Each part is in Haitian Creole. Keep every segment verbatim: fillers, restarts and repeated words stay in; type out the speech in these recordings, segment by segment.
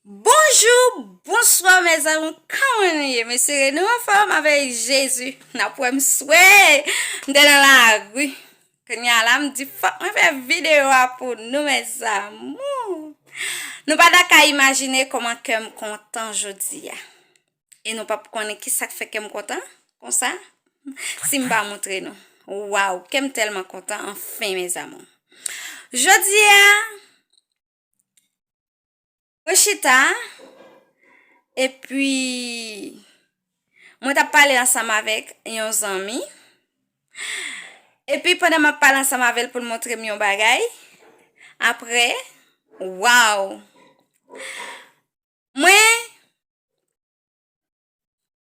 Bonjou, bonswa, mezanmi, kòman nou ye? M espere nou anfòm avèk Jezi. N ap wè m swe. M te nan lari. Kounye a la, m di, "Fòk mwen fè videyo a pou nou, mezanmi." Nou pa ta ka imajine kòman kè m kontan jodi a. E nou p ap konnen ki sa k fè kè m kontan konsa si m pa montre nou. Waw, kè m tèlman kontan, anfen, mezanmi. Jodi a, mwen chita, epi mwen t ap pale ansanm avèk yon zanmi. Epi pandan m ap pale ansanm avè l pou l montre m yon bagay, apre, waw! Mwen,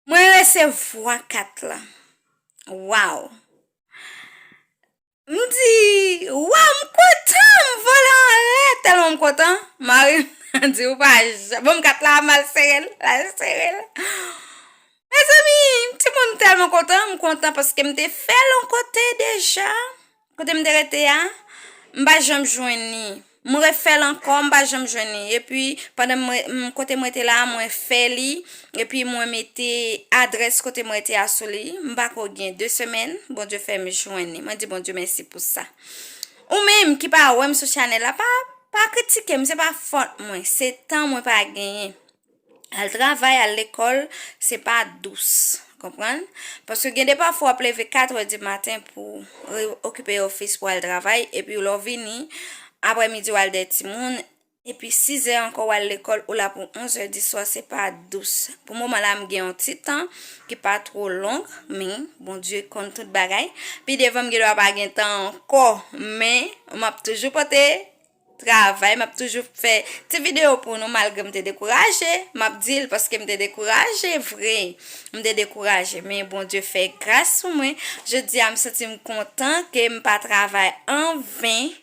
mwen resevwa kat la. Waw! M di, "Waw, m kontan, m vole anlè, tèlman m kontan." Mari m di, "Ou pa jan-, ban m kat la, m al sere l, l al sere l." Mezanmi, timoun, m tèlman kontan, m kontan paske m te fè l yon kote deja. Kote m te rete a, m pa janm jwenn li. M refè l ankò, m pa janm jwenn li. Epi, pandan m re-, m, kote m rete la, mwen fè li. Epi, mwen mete adrès kote m rete a sou li. M pako gen de semèn, Bondye fè m jwenn li. Mwen di Bondye mèsi pou sa. Ou menm ki pa wè m sou chanèl la, pa, pa kritike m, se pa fòt mwen. Se tan mwen pa genyen. Al travay, al lekòl, se pa dous. Konprann? Paske gen de pafwa w ap leve kat è di maten pou re-, okipe ofis pou al travay, epi lè w vini, aprèmidi w al dèyè timoun, epi sizè ankò w al lekòl, ou la pou onzè di swa, se pa dous. Pou moman la, m gen yon ti tan ki pa twò long, men Bondye konn tout bagay. Pi devan, m gen dwa pa gen tan ankò, men m ap toujou pote travay, m ap toujou fè ti videyo pou nou, malgre m te dekouraje. M ap di l paske m te dekouraje vre. M te dekouraje, men Bondye fè gras sou mwen. Jodi a, m santi m kontan ke m pa travay an ven.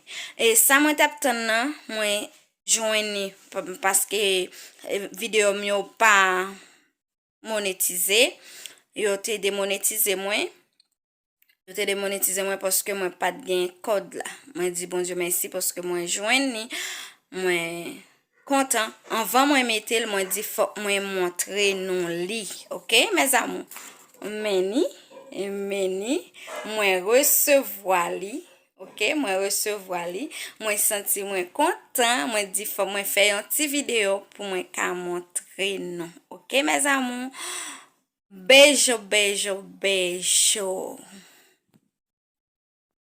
E sa mwen t ap tann nan, mwen jwenn li, pa-, paske, e, videyo m yo pa monetize. Yo te demonetize mwen. Yo te demonetize mwen paske mwen pa t gen kòd la. Mwen di Bondye mèsi paske mwen jwenn li. Mwen kontan. Anvan mwen mete l, mwen di fòk mwen montre nou li. Oke, mes amours? Men li, men li, mwen resevwa li. Oke, mwen resevwa li. Mwen santi mwen kontan. Mwen di fòk mwen fè yon ti videyo pou mwen ka montre nou. Oke, mes amours? Beijo, beijo, beijo.